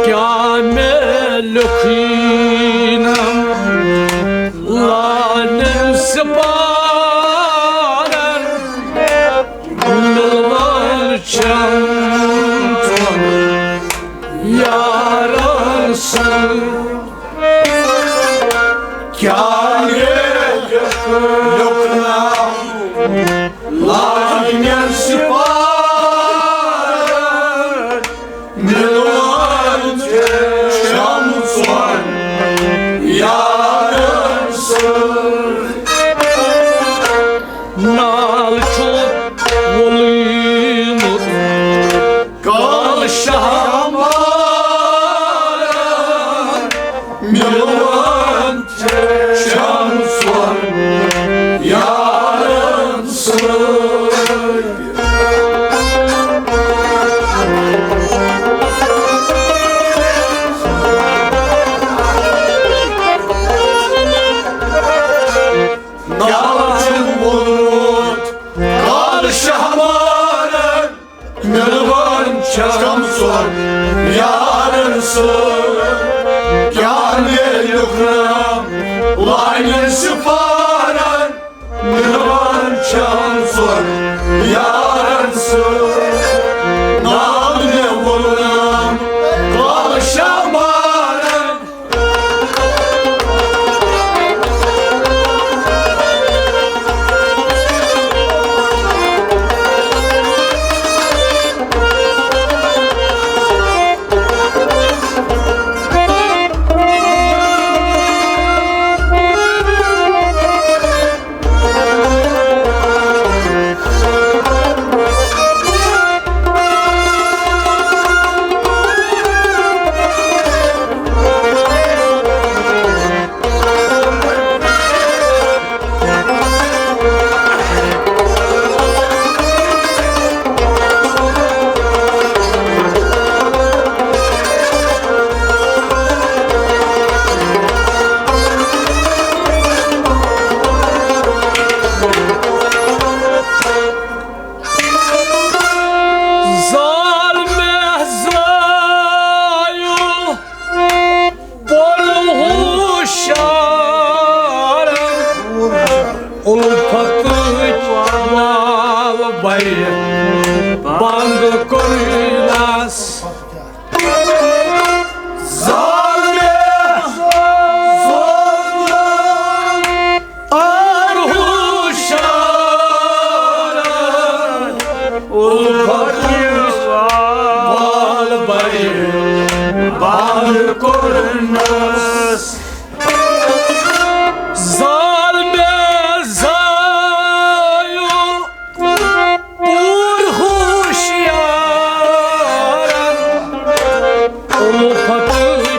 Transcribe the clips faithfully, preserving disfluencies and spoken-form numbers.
کیٛاہ مےٚ لیوٚکھٕے نہٕ لانٮ۪ن سِپارن، مِلوان چھَم ژۄن یارن سۭتۍ۔ کیٛاہ مےٚ لیوٚکھ ناو لانٮ۪ن سِپارن، مِلوان چھَم ژۄن یارن سۭتۍ۔ نال چھُ ووٚلمُت کال شاہ مارن، مِلوان چھَم ژۄن یارن سۭتۍ۔ نال چھُ ووٚلمُت کال شاہ مارن، مِلوان چھَم ژۄن یارن سۭتۍ۔ کیٛاہ مےٚ لیوٚکھ ناو لانٮ۪ن سِپارن، مِلوان چھَم ژۄن یارن سۭتۍ۔ نال مےٚ ووٚلمُت کال شاہ مارن، زال مےٚ زایُل پوٚر ہوشیار، اُلفتٕچ وال بَرِ بنٛد کوٚرنَس۔ زال مےٚ زال آر ہوشیار، اُلفتٕچ وال بَرِ بنٛد کوٚرنَس۔ زال مےٚ زایُل پوٚر ہوشیار، اُلفتٕچ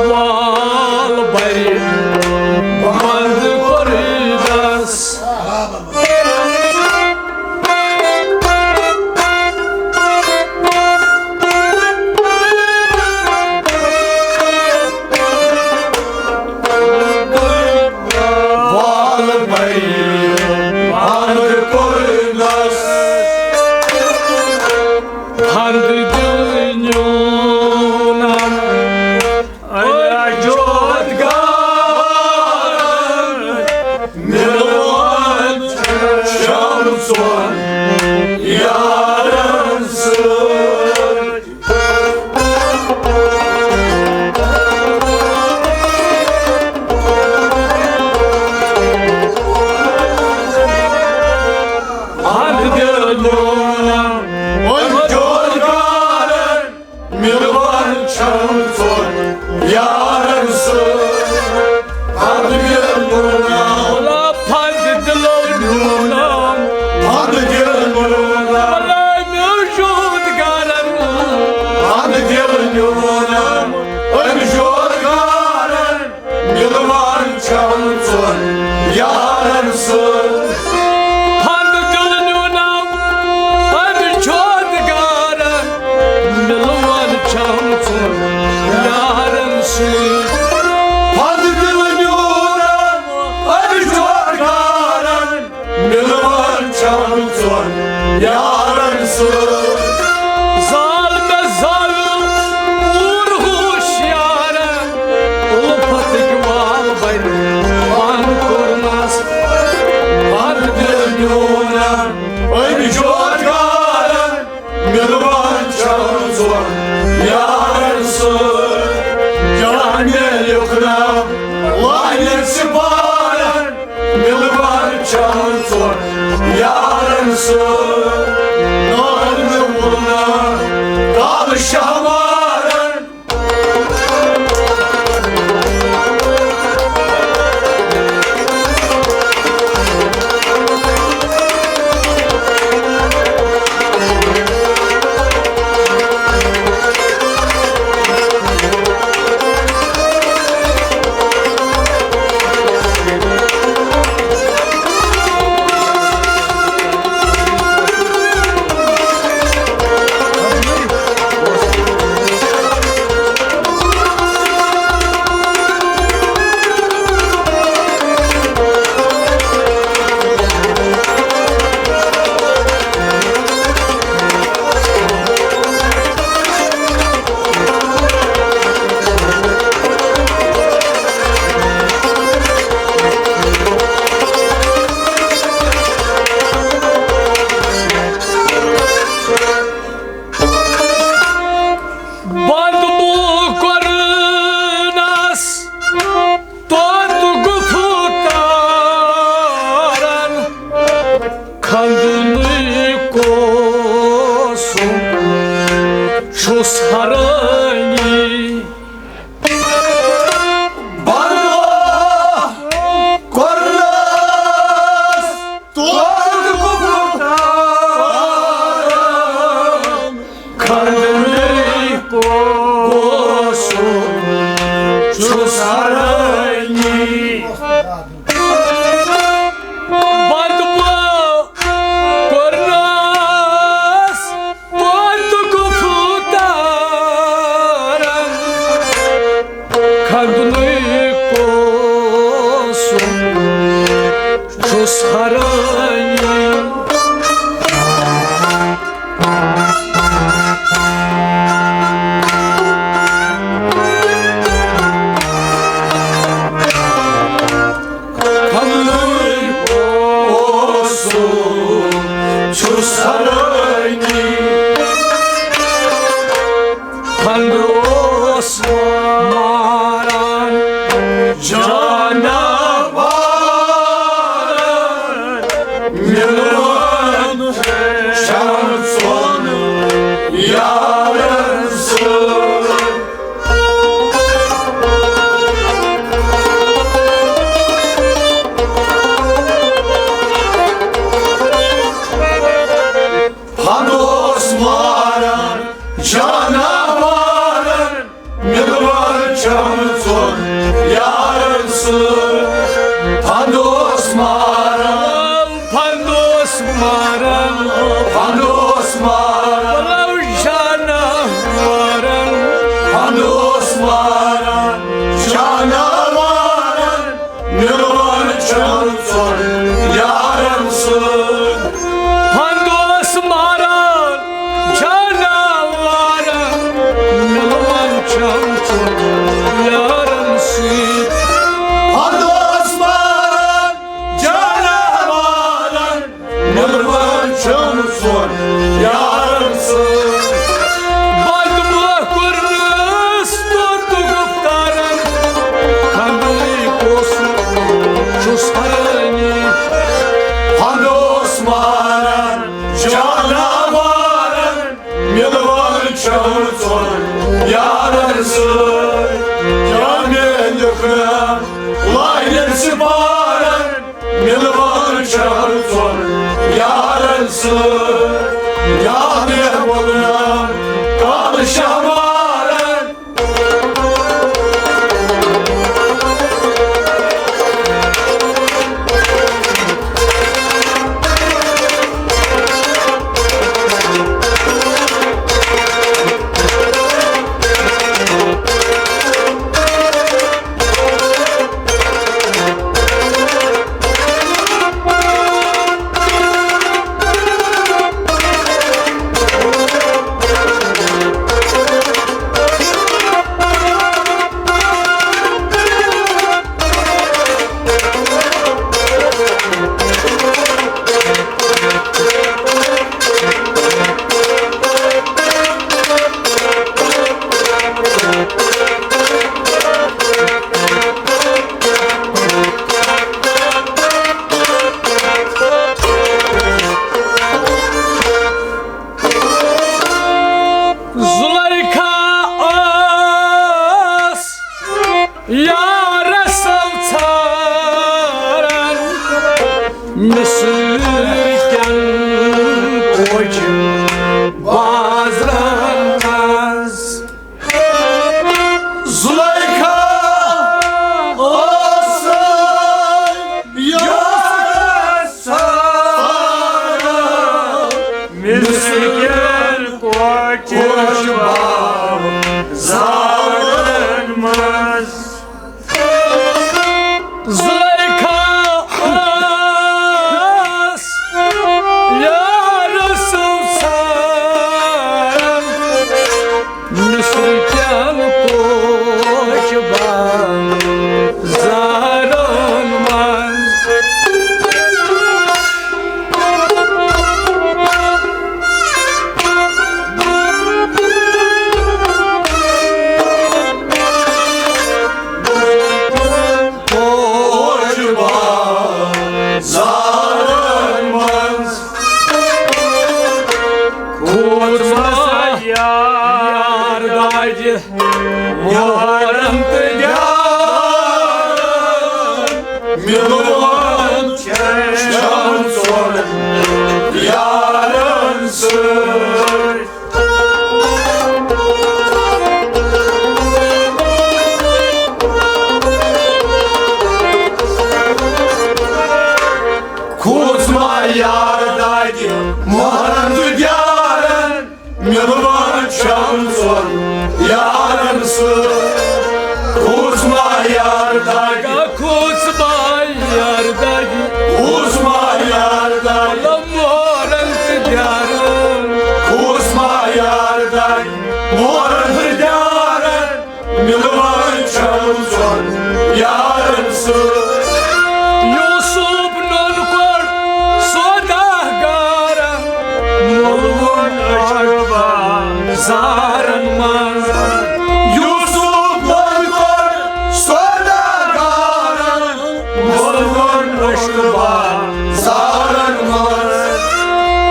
وال بَرِ بنٛد کوٚرنَس۔ وال بَرِ بنٛد کوٚرنَس۔ ہَنٛد دِل نیوٗنَم أمۍ جوت گار، مِلوان چھَم ژۄن یارن سۭتۍ۔ ہَنٛد دِل نیوٗنَم أمۍ جوت گار، مِلوان چھَم ژۄن یارن سۭتۍ۔ ہَنٛد دِل نیوٗنَم، ہَنٛد دِل نیوٗنَم، ہَنٛد دِل نیوٗنَم، ہَنٛد دِل نیوٗنَم أمۍ جوت گارن۔ مِلوان چھَم ژۄن یارن سۭتۍ۔ ہَنٛد دِل نیوٗنَم أمۍ جوت گارن، مِلوان یارن سۭتۍ جامع لیکھنا، لانہِ سپارن، مِلوَر چمژُن یارن سۭتۍ۔ نٲر مےٚ وُلنا، کالہٕ شاہ مارن۔ بند بو کرنس توت گفتارن، کھندنٕے کوسُم چھُس حرٲنی۔ بنو کرنس توت گفتارن، کھندنٕے کوسُم چھُس حرٲنی۔ بند بو کرنس توت گفتارن، کھندنٕے کوسُم چھُس حرٲنی۔ کھندنٕے کوسُم چھُس حرٲنی۔ پھنٛد اوس ماران جاناوارن، مِلوَن چھَم ژوٚن یارن سۭتۍ۔ پھنٛد اوس ماران جاناوارن، مِلوَن چھَم ژوٚن یارن سۭتۍ۔ پھنٛد اوس ماران، پھنٛد اوس ماران، پھنٛد اوس ماران جاناوارن، پھنٛد اوس ماران جاناوارن۔ مِلوَن چھَم ژوٚن یارن سۭتۍ۔ پھنٛد اوس ماران جاناوارن، مِلوَن چھَم ژوٚن یارن سۭتۍ۔ پھنٛد اوس ماران جاناوارن، مِلوَن چھَم ژوٚن یارن سۭتۍ۔ بند بو کرنس توت گفتارن، کھندنٕے کوسُم چھُس حرٲنی۔ پھنٛد اوس ماران جاناوارن، مِلوَن چھَم ژوٚن یارن سۭتۍ۔ جامع لیکھنا، لانہِ سپارن، مِلوَن چھَم ژوٚن یارن سۭتۍ۔ یاد مےٚ ووٚننم کالہٕ شاہ مارن۔ مصرٕکٮ۪ن پوش بازارن منٛز۔ پوش بازارن منٛز۔ کھوٗژ ما یار دادِ مۄہرن تہٕ دیارن، مِلوان چھَم ژۄن یارن سۭتۍ۔ کھوٗژ ما یار دادِ مۄہرن تہٕ دیارن، مِلوان چھَم ژۄن یارن سۭتۍ۔ کھوٗژ ما یار دادِ، کھوٗژ ما یار دادِ، کھوٗژ ما یار دادِ، مۄہرن تہٕ دیارن۔ کھوٗژ ما یار دادِ مۄہرن تہٕ دیارن، مِلوان چھَم ژۄن یارن سۭتۍ۔ یوسف نوٚن کوٚر سوداگارن، مولوُن عشق بازارن منٛز۔ یوسف نوٚن کوٚر سوداگارن، مولوُن عشق بازارن منٛز۔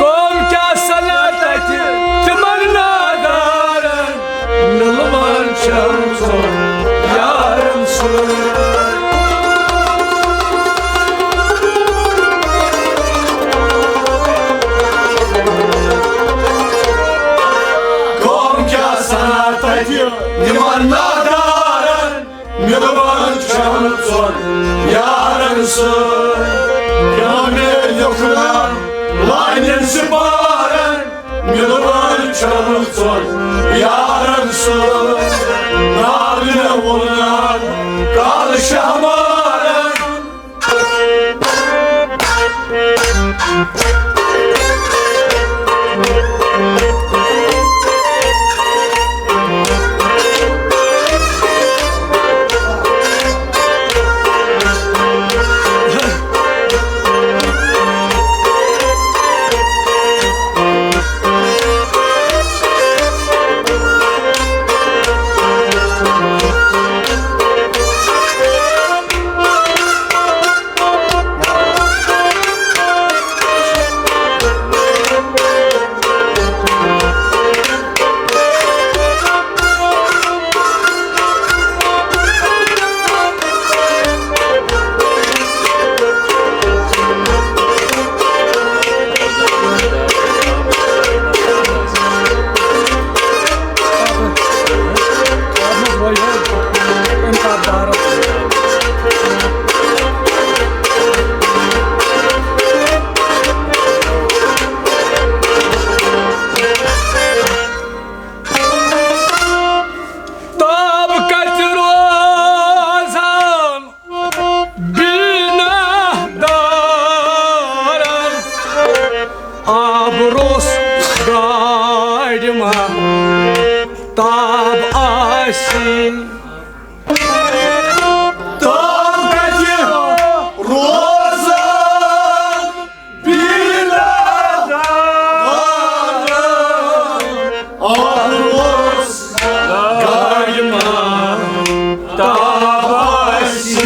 قوم کیٛاہ سنا تتہِ تِمن نادارن، مِلوان چھَم ژۄن یارن سۭتۍ۔ قوم کیٛاہ سنا تتہِ تِمن نادارن، مِلوان چھَم ژۄن یارن سۭتۍ۔ یِمو مےٚ لیوٚکھ ناو لانٮ۪ن سِپارن، مِلوان چھَم ژۄن یارن سۭتۍ۔ ناو مےٚ ووٚن ناو کالہٕ شاہ مارن۔ تاب کتہِ روزان بِنا دارن؟ آب روٚس گاڑِ ما تاب آسہِ؟ تاب کتہِ روزان بِنا دارن؟ آب روٚس گاڑِ ما تاب آسہِ؟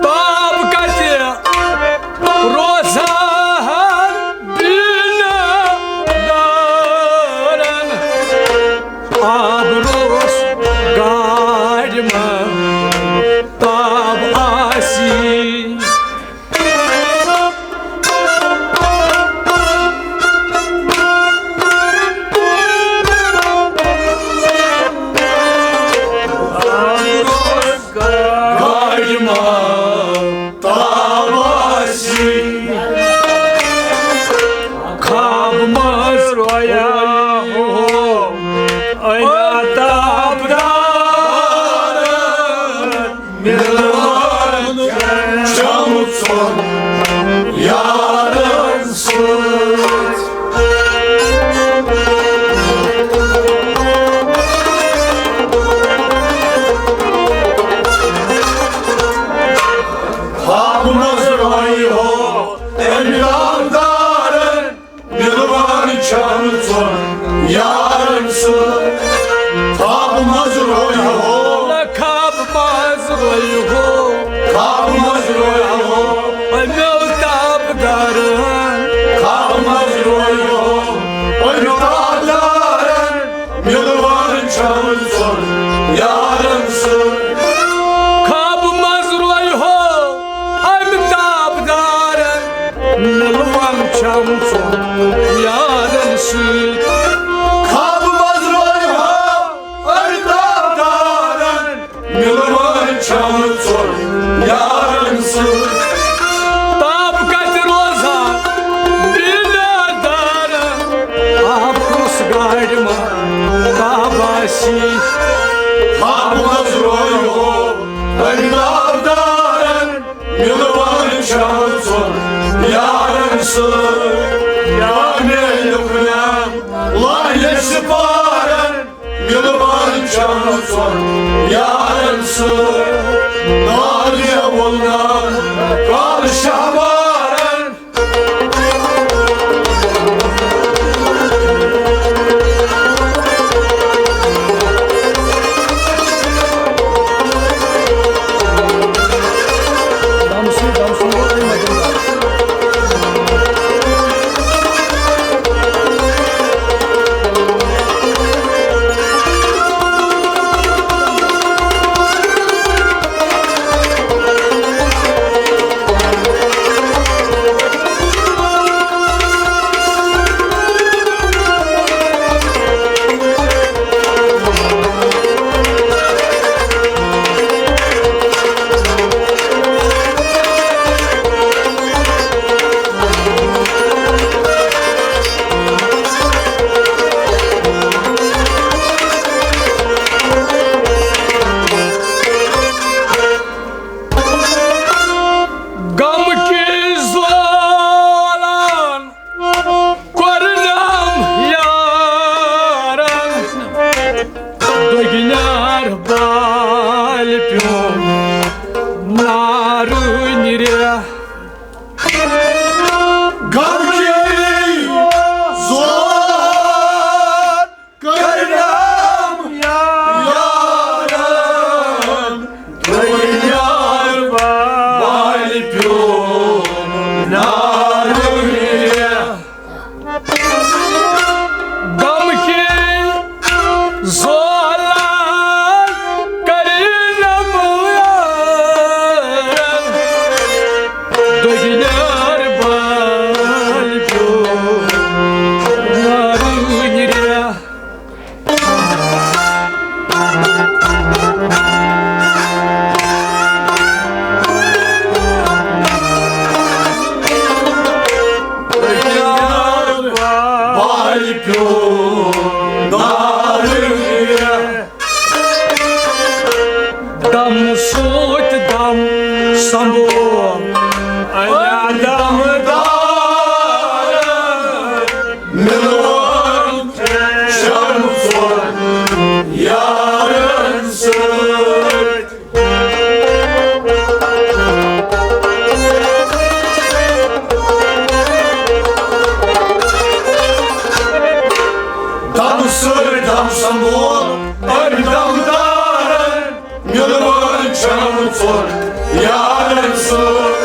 تاب کتہِ روزان بِنا دارن؟ آب ہو، خواب منٛز رویو، امیو تابدارن۔ خواب منٛز رویو، امیو تابدارن۔ مِلوان چھَم ژوٚن یارن سۭتۍ۔ خواب منٛز رویو، امہِ تابدارن۔ مِلوان چھَم ژوٚن یارن سۭتۍ۔ خواب منٛز رویو، امہِ تابدارن۔ مِلوان چھَم ژوٚن یارن سۭتۍ۔ تاب کتہِ روزان بِلادارن، آب کُس گاڑِ منٛز تاب آسی۔ خواب منٛز رویو أمۍ تابدارن، مِلوان چھَم ژوٚن یارن سۭتۍ۔ یا مےٚ لیوٚکھ ناو لالہِ سِپارن، مِلوان چھَم ژوٚن یارن سۭتۍ۔ ناو مےٚ ووٚن ناو کالہٕ شہبارن۔ غم کی زوالان کرنم یارن، دگنار بال پیوم نارو نیریا۔ غم کی زوالان کرنم یارن، دگنار بال پیوم نارو نیریا۔ غم کی زوالان کرنم یارن، دگنار بال پیوم نارو نیریا۔ بال پیوم نارو نیریا۔ دم سۭتۍ دم سنبھول، ایا دم دار، مِلوان چھَم ژوٚن یارن سۭتۍ۔ دم سۭتۍ دم سنبھول، أمۍ دم دارن۔ مِلوان چھَم ژوٚن یارن سۭتۍ۔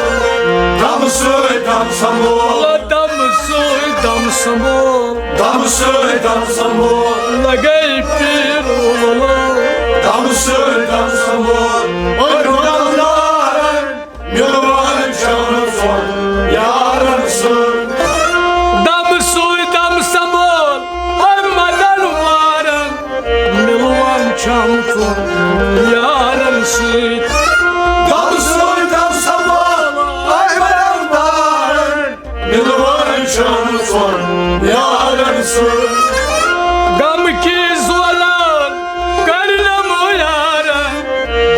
دم سۭتۍ دم سنبھول۔ دم سۭتۍ دم سنبھول۔ دم سۭتۍ دم سنبھول۔ لگے پیٖر وولو۔ دم سۭتۍ دم سنبھول۔ أمۍ دم دارن۔ مِلوان چھَم ژوٚن یارن سۭتۍ۔ دم سۭتۍ دم سنبھول، اے مدن وارن۔ مِلوان چھَم ژوٚن یارن سۭتۍ۔ دم سۭتۍ دم سنبھول، اے مدن وارن۔ مِلوان چھَم ژوٚن یارن سۭتۍ۔ غم کی زولان کرنم یارن،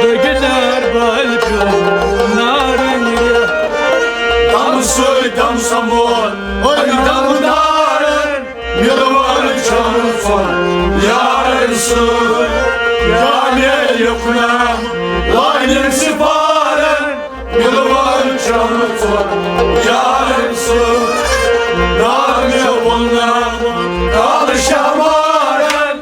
دگنار بال پیوم نارن۔ دم سۭتۍ دم سنبھول، أمۍ دم دارن۔ مِلوان چھَم ژوٚن یارن سۭتۍ۔ یا مےٚ لیوٚکھ ناو لالٮ۪ن سِپارن۔ مِلوان چھَم ژوٚن یارن سۭتۍ۔ ناو مےٚ ووٚن ناو کالہٕ شہبارن۔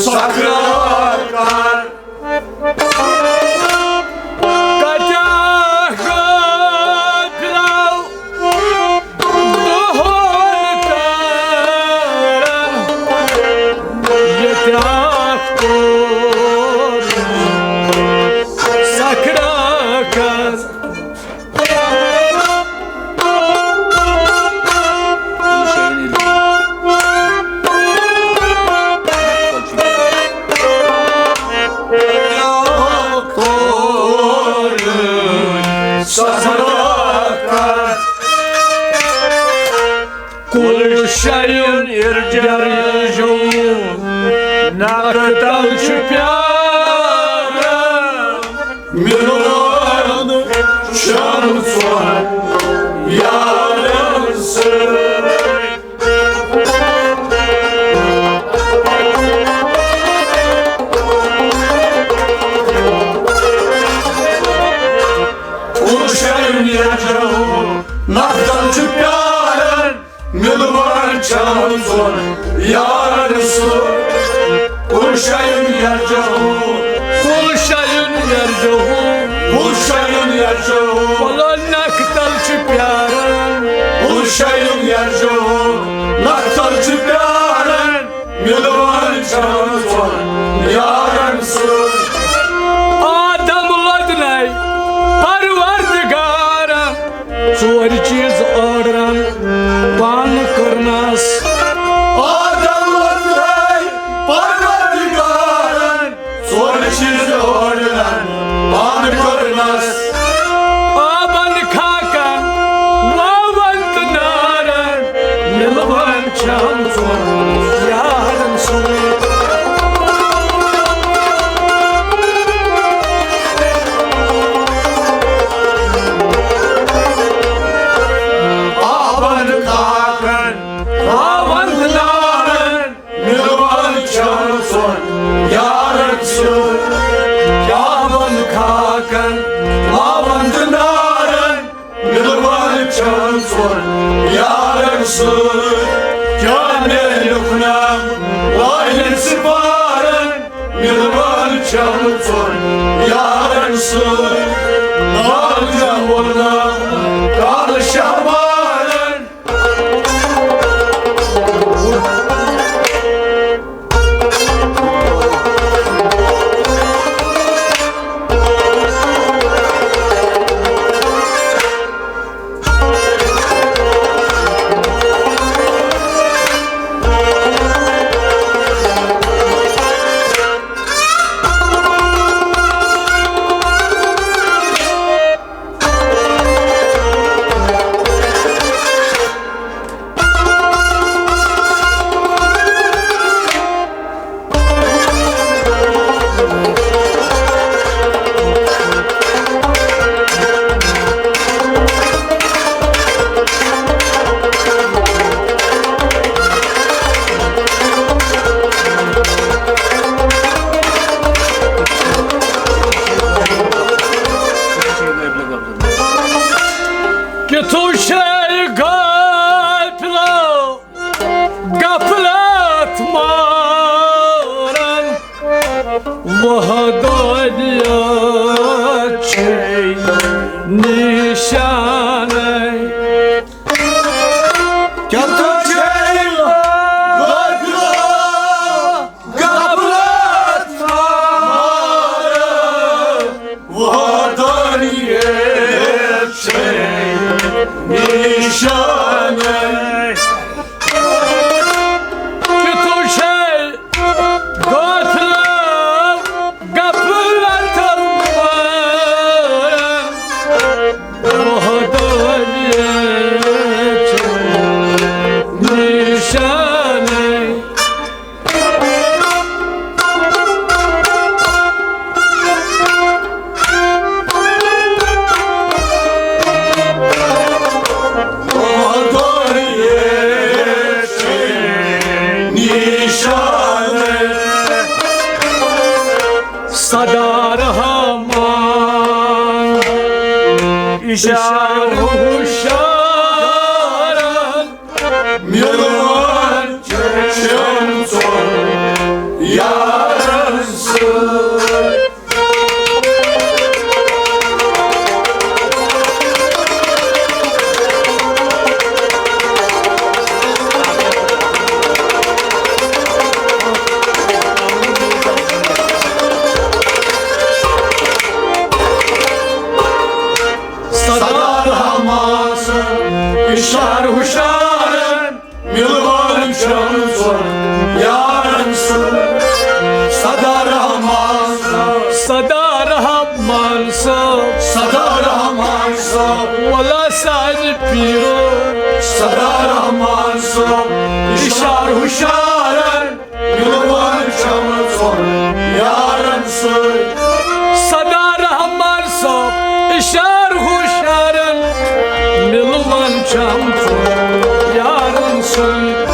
سکرار کر۔ کتیاہ گوٚو درٛاو دۄہن تارن، یتیاہ کوٚر سکرار کر۔ کُل شیُن ارجو نکھ تل چھُ پیاران۔ مِلوان چھَم ژۄن یارن سۭتۍ۔ کُل شیُن ارجو نکھ تل چھُ پیاران۔ مِلوان چھَم ژۄن یارن سۭتۍ۔ کُل شیُن ارجو۔ کُل شیُن ارجو۔ کُل شیُن ارجو۔ وَلہٕ نکھ تل چھُ پیاران۔ کُل شیُن ارجو۔ نکھ تل چھُ پیاران۔ مِلوان چھَم ژۄن یارن سۭتۍ۔ آدم لدنَے پروردگارن۔ ژورِ چیٖز آرڈرن پانہٕ کٔرنس۔ آدم لدنَے پروردگارن۔ ژورِ چیٖز آرڈرن پانہٕ کٔرنس۔ آبن خاکن واون تہٕ نارن۔ مِلوان چھَم ژۄن یارن سۭتۍ۔ آبن خاکن واون تہٕ نارن۔ مِلوان چھَم ژۄن یارن سۭتۍ۔ آبن خاکن واون تہٕ نارن۔ مِلوان چھَم ژۄن یارن سۭتۍ۔ کیٛاہ میٛانہِ لیکھنہٕ والٮ۪ن سِپارن۔ مِلوان چھَم ژۄن یارن سۭتۍ۔ ناو جمولہ کالہٕ شہبارن۔ کِتھُے چھے غٲفلو غفلت مارن، وحدانیت چھے نشانے۔ کِتھُے چھے غٲفلو غفلت مارن، وحدانیت چھے نشانے۔ کِتھُے چھے غٲفلو غفلت مارن، وحدانیت چھے نشانے۔ صدا رحمان اشارٕ ہُشارن۔ مِلوان چھَم ژۄن یارن۔ سردار رحمان صٲب، سردار رحمان صٲب، ولا سانہِ پیٖرو، سردار رحمان صٲب، اِشار ہُشارن مِلوان چھَم ژۄن یارن سۭتۍ۔ سردار رحمان صٲب، اِشار ہُشارن مِلوان چھَم ژۄن یارن سۭتۍ۔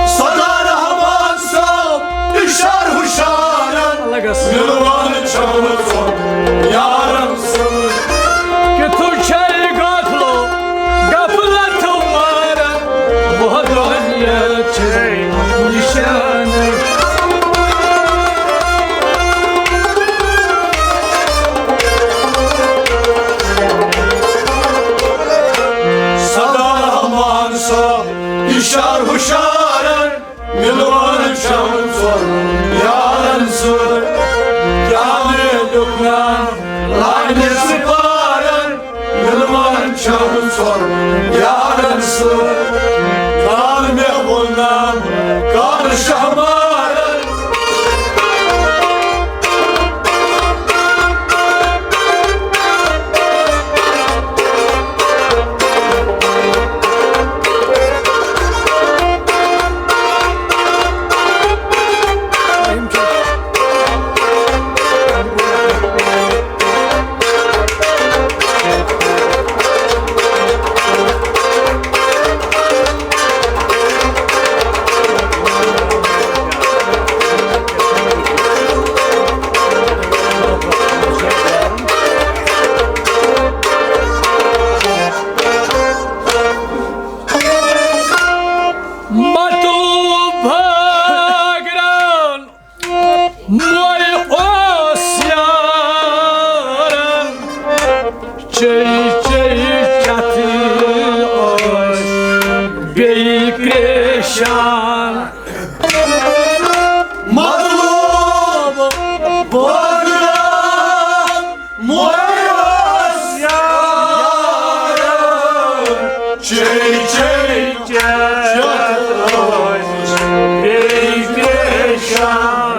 سردار رحمان صٲب، اِشار ہُشارن الگس۔ مِلوان چھَم ژۄن یارن سۭتۍ۔ کِتھُے چھَے غفلو غفلت مارن، وۄدٲنۍ چھے نِشانہٕ۔ سردار رحمان صٲب، اِشار ہُشارن مِلوان چھَم ژۄن یارن سۭتۍ۔ کیٛاہ مےٚ لیوٚکھ ناو لانہِ سپارن، مِلوان چھَم ژۄن یارن سۭتۍ۔ کر مےٚ ووٚن ناو کر شہمارن۔ مطلوب بھاگران مول اوس یارن، چے چے چتھ ٲسۍ بیٚیہِ کرٛیشان۔ مطلوب بھاگران مول اوس یارن، چے چے چتھ ٲسۍ بیٚیہِ کرٛیشان۔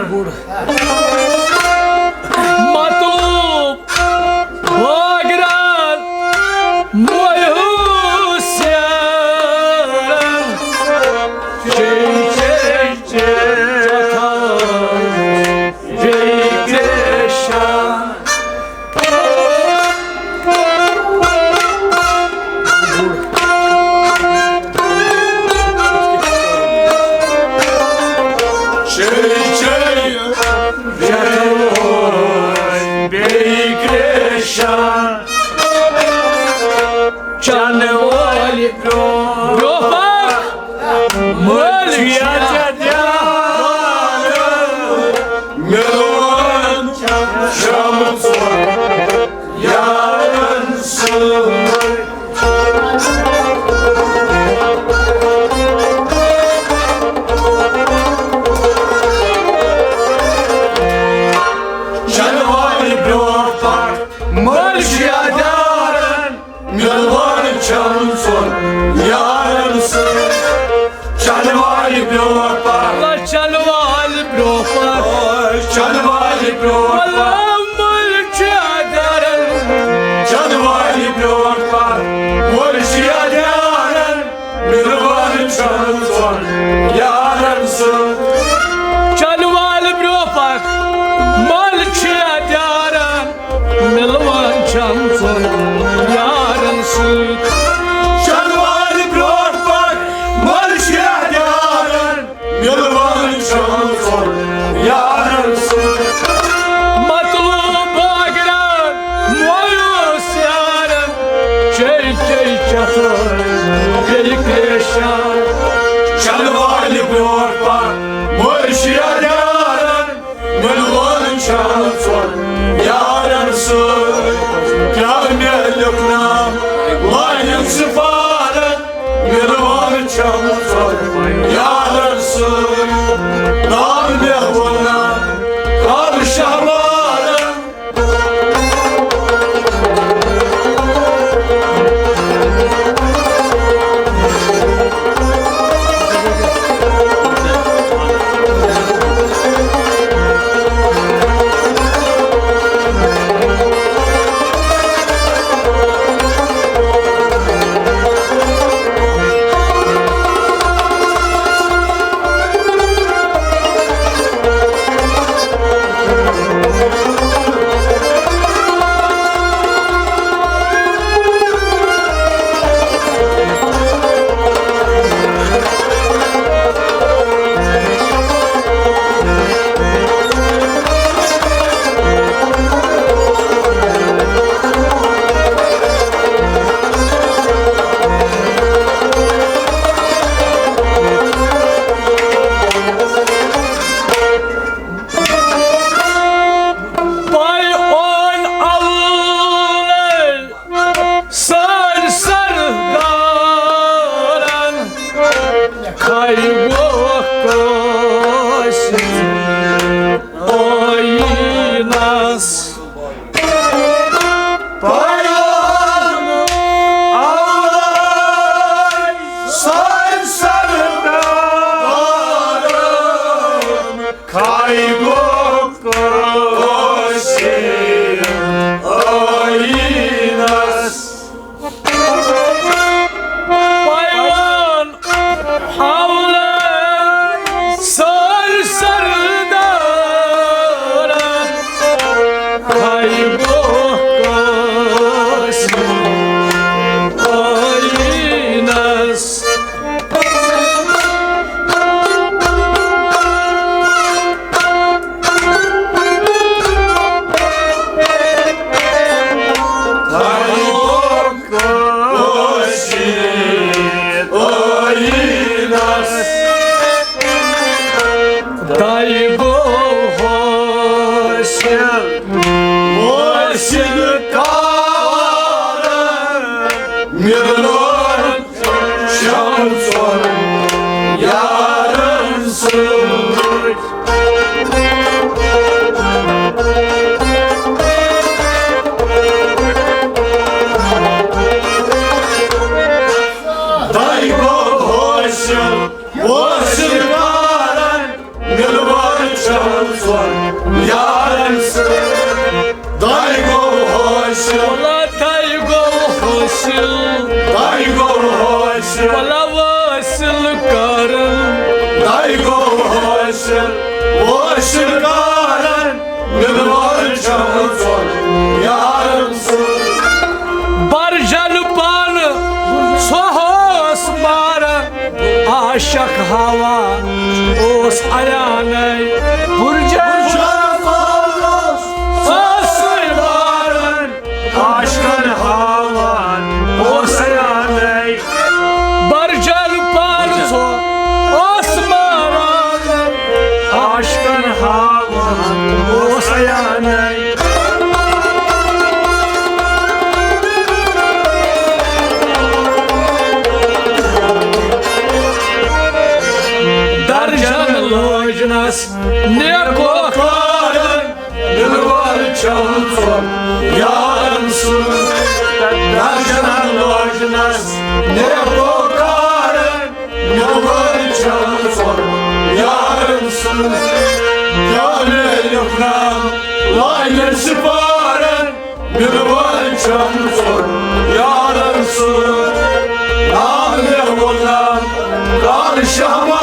مطلوب بھاگران مول اوس یارن، چے چے چتھ ٲسۍ بیٚیہِ کرٛیشان۔ چے چے چتھ ٲسۍ بیٚیہِ کرٛیشان۔ چنہٕ وٲلۍ برٛونٛہہ برٛونٛہہ پکھ، مٲلۍ چھُ یتھ یارن۔ مِلوان چھَم ژۄن یارن سۭتۍ۔ چنہٕ وٲلۍ برٛونٛہہ پکھ، مٲلۍ چھُ یتھ یارن۔ مِلوان چھَم ژۄن یارن سۭتۍ۔ چنہٕ وٲلۍ برٛونٛہہ پکھ۔ چنہٕ وٲلۍ برٛونٛہہ پکھ۔ اوے، چنہٕ وٲلۍ برٛونٛہہ پکھ۔ مٲلۍ چھُ یتھ یارن۔ چنہٕ وٲلۍ برٛونٛہہ پکھ۔ مٲلۍ چھُ یتھ یارن۔ مِلوان چھَم ژۄن یارن سۭتۍ۔ چنہٕ وٲلۍ برٛونٛہہ پکھ۔ مٲلۍ چھُ یتھ یارن۔ مِلوان چھَم ژۄن یارن سۭتۍ۔ چنہٕ وٲلۍ برٛونٛہہ پکھ، مٲلۍ چھُ یتھ یارن۔ مِلوان چھَم ژۄن یارن سۭتۍ۔ مطلوب بھاگران مول اوس یارن، چے چے چتھ ٲسۍ بیٚیہِ کرٛیشان۔ چنہٕ وٲلۍ برٛونٛہہ پکھ، مٲلۍ چھُ یتھ یارن۔ مِلوان چھَم ژۄن یارن سۭتۍ۔ کیٛاہ مےٚ لیوٚکھ ناو لانٮ۪ن سپارن۔ مِلوان چھَم ژۄن یارن سۭتۍ۔ کر مےٚ ووٚن ناو کر شہمارن۔ وٲصِل کارن مِلوُن شمسن یارن سۭتۍ۔ تۄہہِ گوٚو حٲصِل وٲصِل کارن مِلوُن شمسن یارن سۭتۍ۔ تۄہہِ گوٚو حٲصِل، ولا تۄہہِ گوٚو حٲصِل، تۄہہِ گوٚو حٲصِل، ولا وٲصِل کارن۔ تۄہہِ گوٚو حٲصِل وٲصِل کارن مِلوُن شمسن یارن سۭتۍ۔ برجل پانہٕ سُہ اوس ماران، عاشق ہوا اوس عیانے۔ برجل پانہٕ اوس سُہ ماران، عاشقن ہاوان اوس عیانے۔ برجل پانہٕ سُہ اوس ماران، عاشقن ہاوان اوس عیانے۔ درجن لٲجنس نیکو کارن، مِلوُن شمسن یارن سۭتۍ۔ درجن لٲجنس نیکو کارن، مِلوُن شمسن یارن سۭتۍ۔ کیٛاہ میلیُک نام لاینہٕ سِپارن، مِلوُن شمسن یارن سۭتۍ۔ نام مےٚ ووٚن نام کار شہمارن۔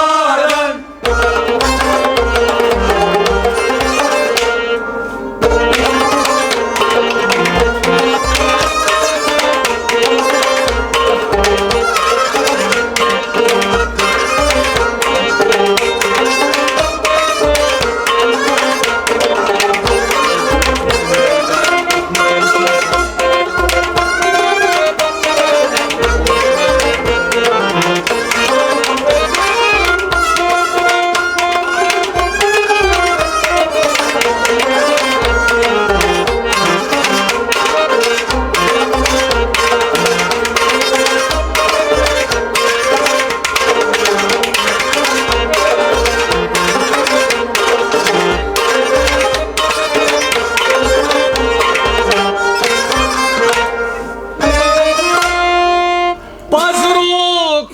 پزرُک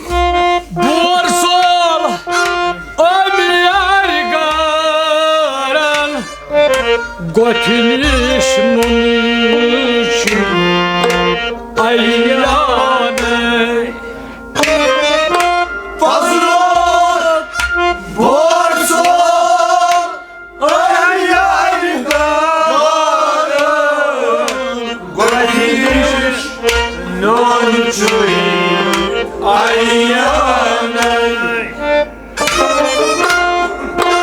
بور سول أمۍ یارِ گارن، گۄپھِ نِش نُنہٕ چھُ عیانے۔ پزرُک بور سول أمۍ یارِ گارن، گۄپھِ نِش نُنہٕ چھُ عیانے۔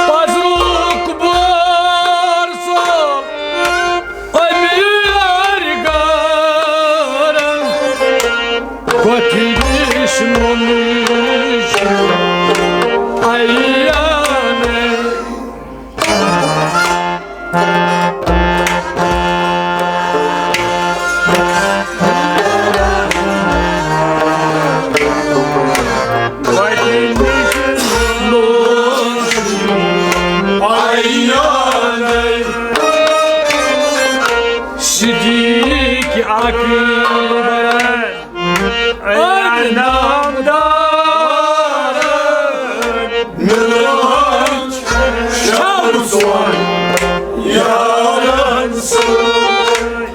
پزرُک بور سول أمۍ یارِ گارن، گۄپھِ نِش نُنہٕ چھُ عیانے۔ صدیق اکبر، اے نامدار، مِلوُن شمسن یارن سۭتۍ۔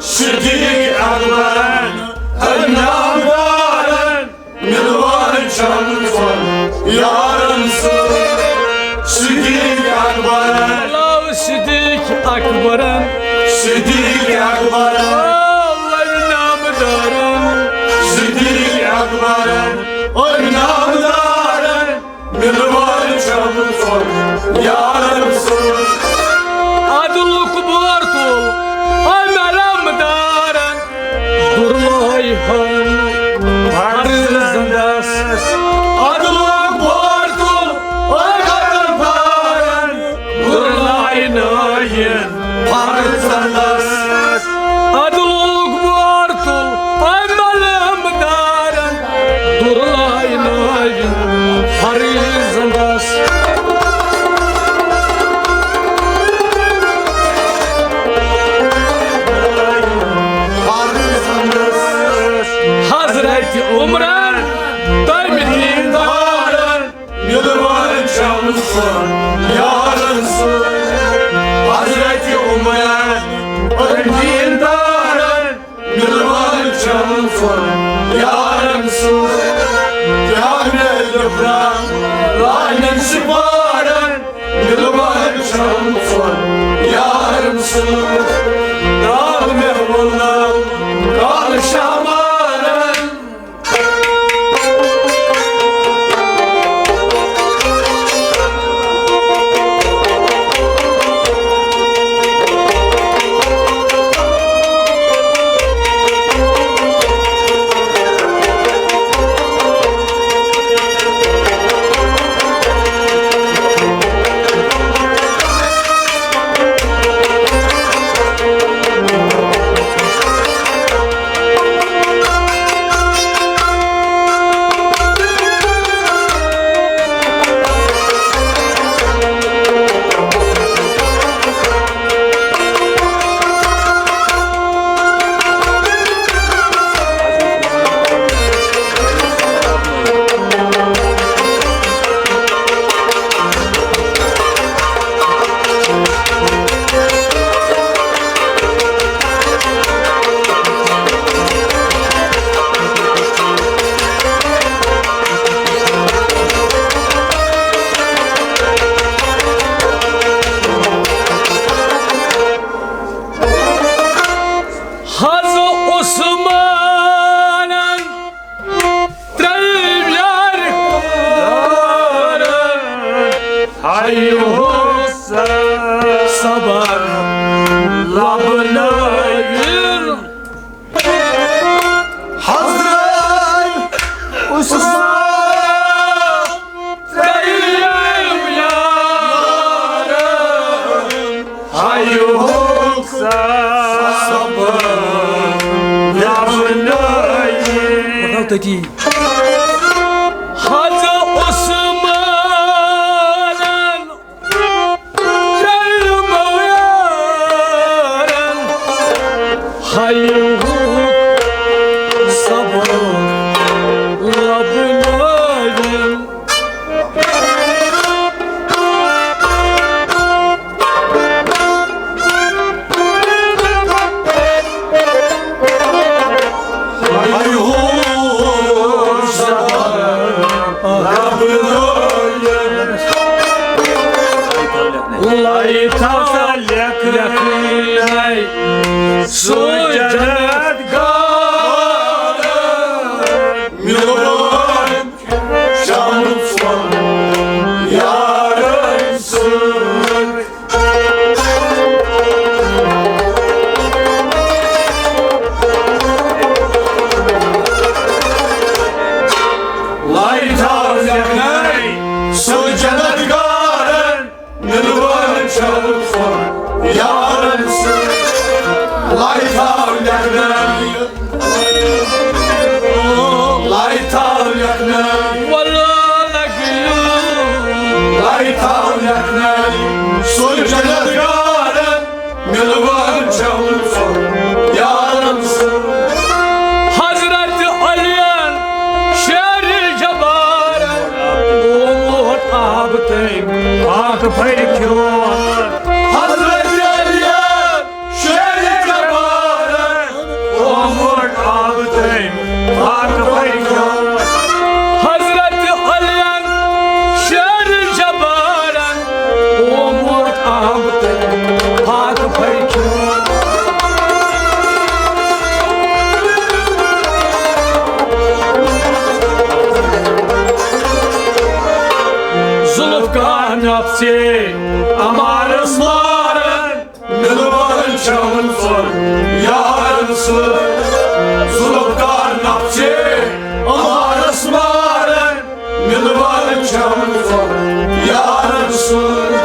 صدیق اکبرن، اے نامدارن، مِلوُن شمسن یارن سۭتۍ۔ صدیق اکبرن، بلاو صدیق اکبرن، صدیق اکبرن، آو أمۍ نامدارن۔ صدیق اکبرن، أمۍ نامدارن، مِلوُن شمسن یارن سۭتۍ۔ عدلُک بور تُل أمۍ علمدارن، دُرلٲے ہن عمرن تمہِ دیٖندارن مِلوان چھَم سۄ یارن سۭتۍ۔ حضرت عمرن تمہِ دیٖندارن مِلوان چھَم سۄ یارن سۭتۍ۔ کیٛاہ مےٚ لیوٚکھرا لانٮ۪ن سِپارن، مِلوان چھَم سۄ یارن سۭتۍ۔ ناو مےٚ ووٚننو کالہٕ شامارن۔ حض عثمانن ترٛٲوۍ یارِ ہایہِ ہو صبر لبنٲوِتھ۔ حضرت عثمان ترٛٲوۍ یارِ ہایہِ ہو صبر لبنٲوِتھ۔ پکاو تٔتی۔ حض عثمانن ترٛٲوۍ یارن ہایہِ ہو صبر لبنٲوِتھ۔ لایہِ تھاو سا لیکھنَے سُہ جنت گار، میون شمس یارن سۭتۍ۔ لایہِ تھاو لیکھنَے سُہ جنت گارن، مِلوان چھَم سۄ یارن سۭتۍ۔ لایہِ تھاو لیکھنَے، لایہِ تھاو لیکھنَے، وَلہٕ لَگیو۔ لایہِ تھاو لیکھنَے سُہ جنت گارن، مِلوان چھَم سۄ یارن سۭتۍ۔ حضرت علیَن شیر جبارن، اوموٹ آب تٔمۍ پاک پھرِ کھیوٚو۔ حضرت علیَن شیر جبارن، اوموٹ آب تٔمۍ پاک پھرِ کھیوٚو۔ حضرت علیَن شیر جبارن، اوموٹ آب تٔمۍ پاک پھرِ کھیوٚو۔ ذوالفقار نفسے عمارس مارن، مِلوان چھَم سۄ یارن سۭتۍ۔ ذوالفقار نفسے عمارس مارن، مِلوان چھَم سۄ یارن سۭتۍ۔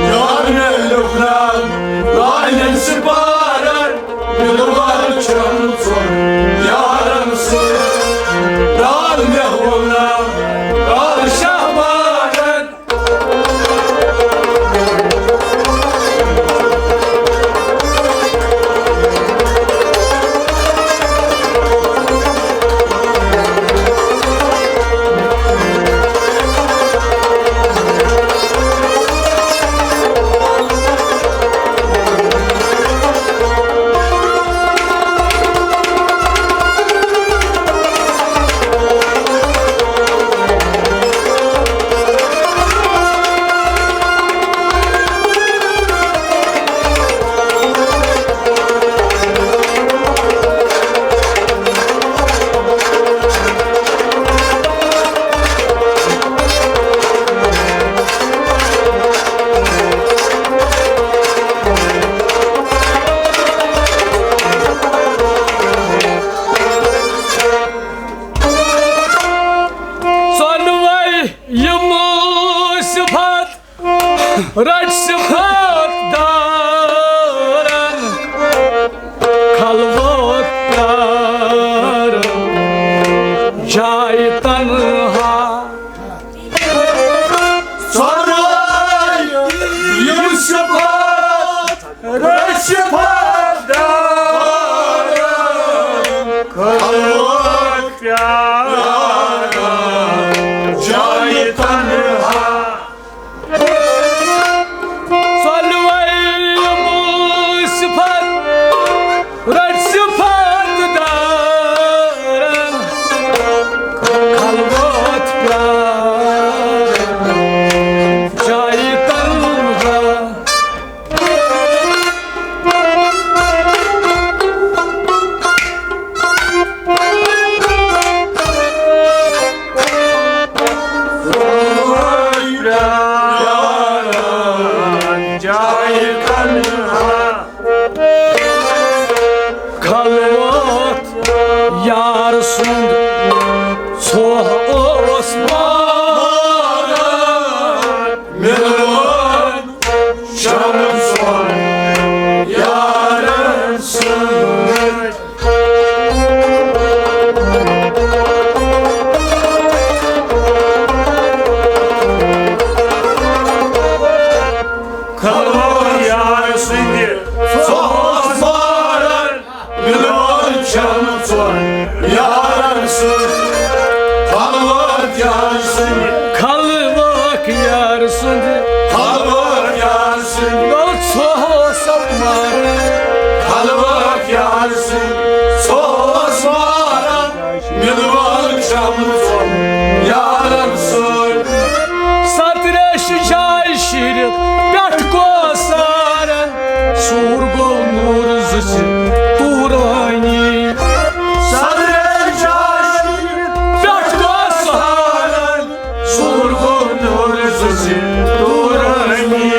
یار مےٚ لیوٚکھرا لانٮ۪ن سِپارن، مِلوان چھَم سۄ یارن سۭتۍ۔ ناو مےٚ ووٚننو کالہٕ شامارن۔ رَٹہِ صِفت دارن خلوت پیارن جایہِ تنہا۔ ژۄنوَے یِم صِفت رَٹہِ صِفت دارن خلوت پیارن جایہِ تنہا۔ ژۄنوَے یِم صِفت رَٹہِ صِفت دارن خلوت پیارن جایہِ تنہا۔ خلوت یار سُنٛد ژھوٚہ اوس ماران، مِلوُن شمسُن یارن سۭتۍ۔ خلوت یار سٕنٛدِ ژھوٚہس مارن، مِلوُن شمسُن یارن سۭتۍ۔ خلوت یار سٕنٛدِ خلوت یار سُنٛد خلوت یار سٕنٛدِ گوٚو ژھوٚہس مارن۔ خلوت یار سٕنٛدِ ژھوٚہس مارن، مِلوُن شمسُن یارن سۭتۍ۔ ستریش جاے شیٖرِتھ پٮ۪ٹھ گوٚو سارن، سوٗر گوٚو نوٗر زٕ زِ تورٲنی۔ ستریش جاے شیٖرِتھ پٮ۪ٹھ گوٚو سارن، سوٗر گوٚو نوٗر زٕ زِ تورٲنی۔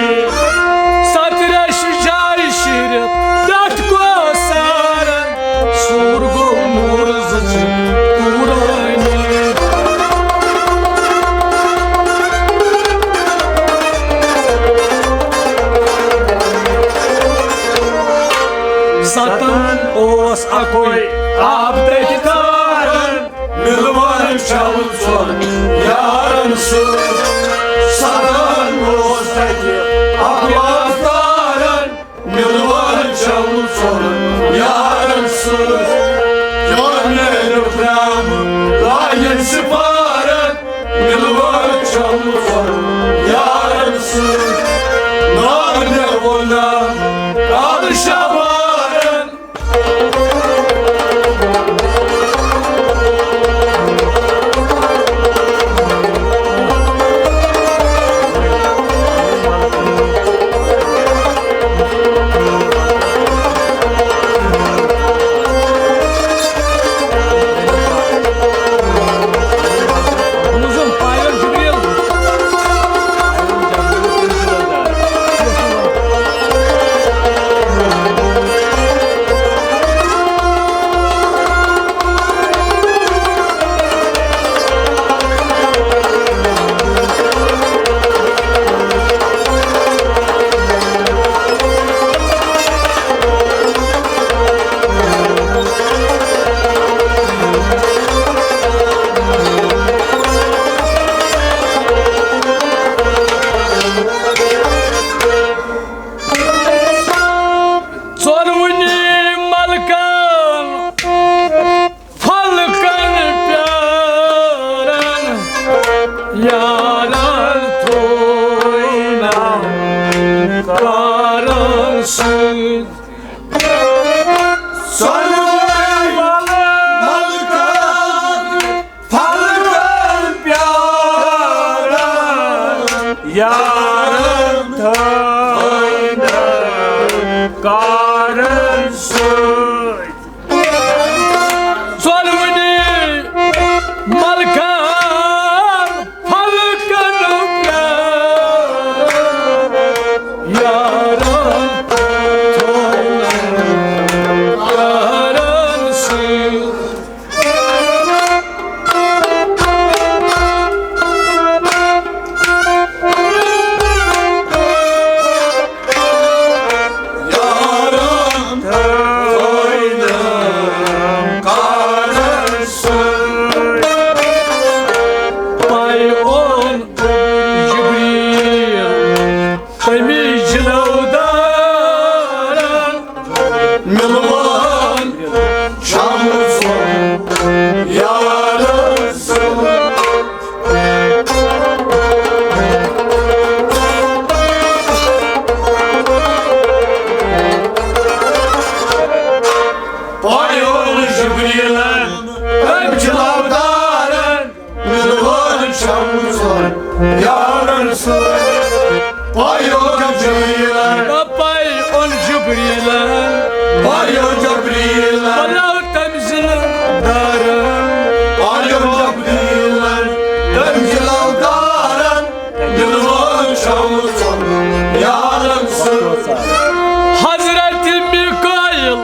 ستریش جاے شیٖرِتھ پٮ۪ٹھ گوٚو سارن، سوٗر گوٚو یارن سۭتۍ۔ پایو جبریٖلن۔ دپے اوٚن جبریٖلن۔ پایو جبریٖلن۔ بلاو تٔمۍ ضلعہٕ دارن۔ پایو جبریٖلن۔ تٔمۍ ضلعہٕ دارن۔ دِلوان چھَم ژٕ یارن سۭتۍ۔ حضرت میکائیل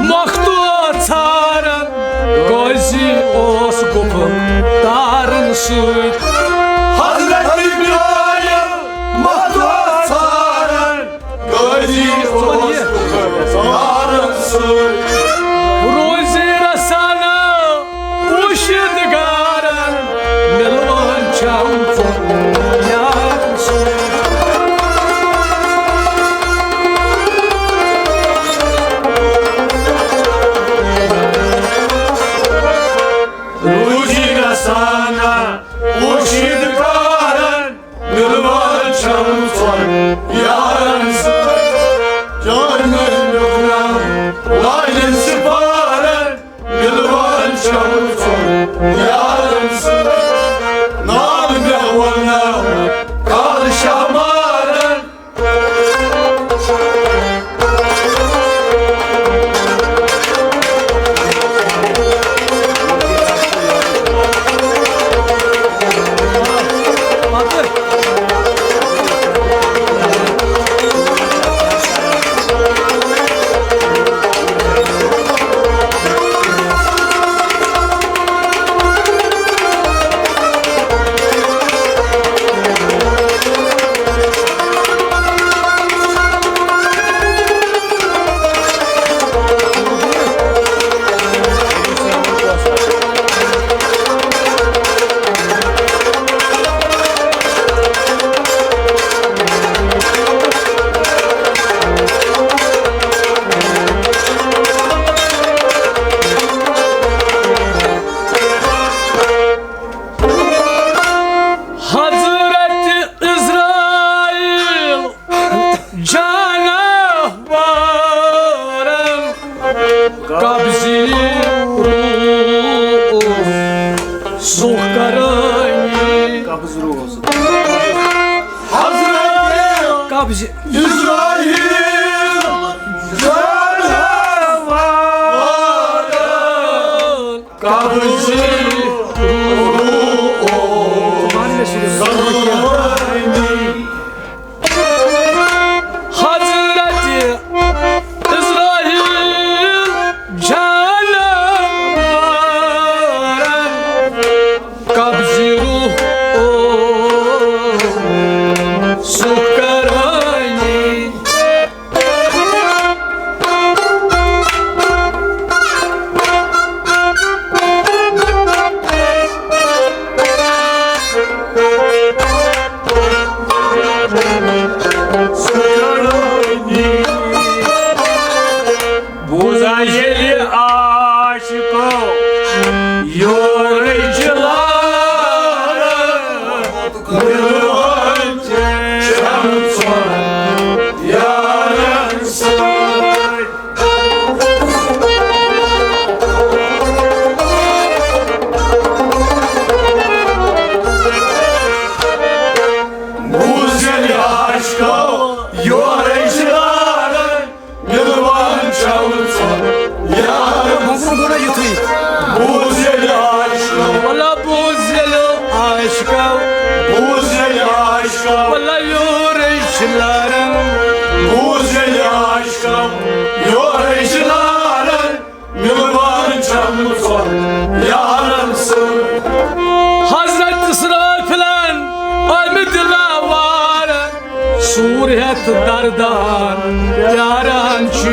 مختو ژھارن۔ قاضی اوس گُپہٕ تارن سۭتۍ۔ حضرت میکائیل مختو ژھارن۔ قاضی اوس گُپہٕ تارن سۭتۍ۔ روزی رسانا پوشیدگارن مِلوان چھَم ژٕ یارن سۭتۍ۔ روزی رسانا پوشیدگارن مِلوان چھَم ژٕ یارن سۭتۍ۔ جانن لیوٚکھناو لالٮ۪ن سِفارن۔ مِلوان چھَم ژٕ یارن سۭتۍ۔ ناو مےٚ وَنناو کالہٕ شامارن۔ حضرت عزرائیل جاناوارن قبضی روح سُہ کرٲنی۔ قبض روح۔ حضرت قبض۔ عزرائیل جاناوارن قبض روح سُہ کرٲنی۔ حضرت عزرائیل جاناوارن قبض روح سُہ کرٲنی۔ بوزا ییٚلہِ عاشقو یورٕچ لارٕ، مِلوان چھَم ژٕ یارن سۭتۍ۔ بوز ییٚلہِ عاشقو یورٕچ لارٕ، مِلوان چھَم ژٕ یارن۔ بوزُن گوٚو نا یُتھُے۔ بوز ییٚلہِ عاشقو۔ وَلہ بوز ییٚلہِ عاشقو۔ بوز ییٚلہِ عاشقو۔ وَلہ یورٕچ لارٕ۔ بوز ییٚلہِ عاشقو۔ یورٕچ لارٕ۔ مِلوان چھَم ژٕ یارن سۭتۍ۔ حضرت اسرافیلن آمٕتۍ دِلاوار، سوٗر ہٮ۪تھ دردان پیاران چھِ۔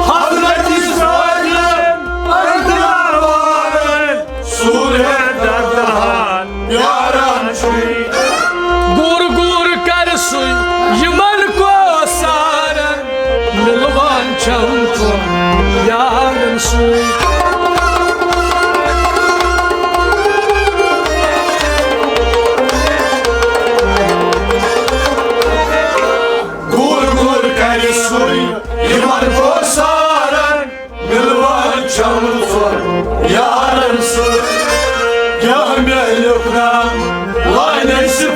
حضرت اسرافیلن آمٕتۍ دِلاوار، سوٗر ہٮ۪تھ دردان پیاران چھُے۔ گوٗر گوٗر کرِ سُے یِمن کوثرن، مِلوان چھَم ژٕ یارن سۭتۍ۔ گوٗر گوٗر کرِ سُے یِمن کوثرن، مِلوان چھَم ژٕ یارن سۭتۍ۔ کیٛاہ مےٚ لیوٚکھ ناو لالٮ۪ن سۭتۍ؟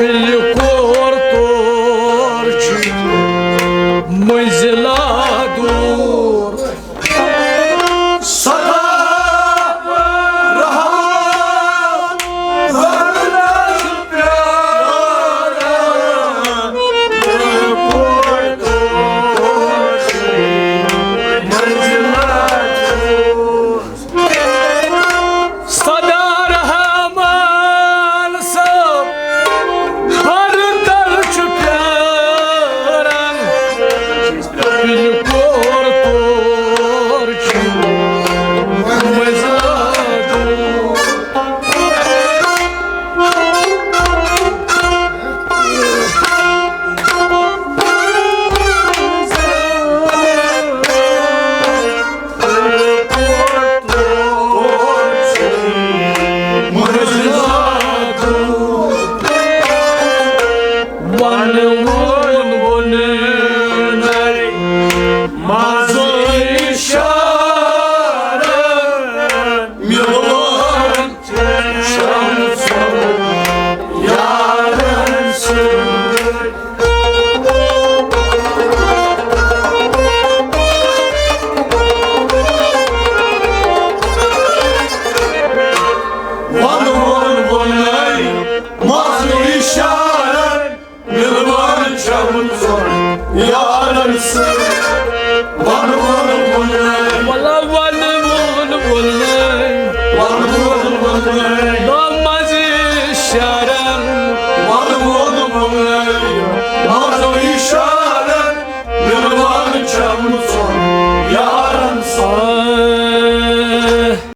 ییٚلہِ کور تور چھِ منزلہ دوٗر، سدا رحمان